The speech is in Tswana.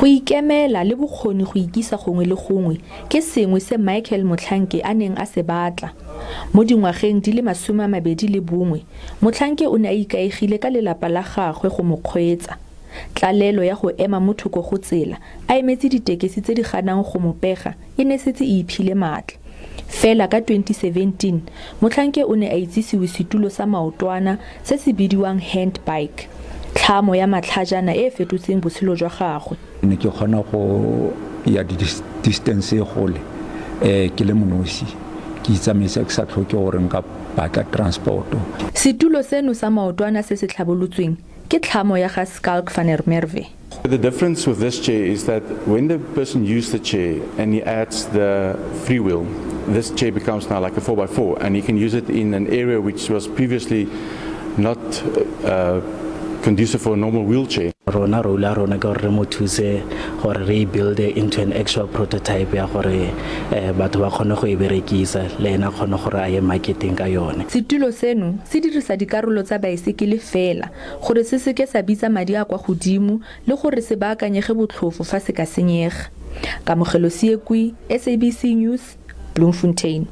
Go ikemela le bokgoni go ikisa gongwe le gongwe ke sengwe se Michael Motlhanke a neng a se batla. Mo dingwageng di le 21, Motlhanke o ne a ikaegile ka lelapa la gagwe go mo kgweetsa. Tlalelo ya go ema mo thoko go tsela a emetse ditekesi tse di ganang go mo pega e ne setse e iphile maatla. Fela ka 2017, Motlhanke o ne a itsisiwe setulo sa maotwana se se bidiwang hand bike, tlhamo ya matlhajana e e fetotseng botshelo jwa gagwe. Ne ke kgona go ya di-distance e gole ke le monosi, ke itsamaisa ke sa tlhoke gore nka batla transport. Setulo seno sa maotwana se se tlhabolotsweng ke tlhamo ya ga Schalk van der Merwe. The difference with this chair is that when the person uses the chair and he adds the free wheel, this chair becomes now like a 4x4, and he can use it in an area which was previously not conducive for a normal wheelchair. Rona role ya rona ke gore re mo thuse gore re e build into an actual prototype ya gore batho ba kgone go e berekisa, le ena kgone gore a ye marketing ka yone. Setulo seno se dirisa dikarolo tsa baesekele fela gore se seke sa bitsa madi a kwa godimo le gore se baakanyege botlhofo fa se ka senyega. Kamogelo Seekwi, SABC News, Bloemfontein.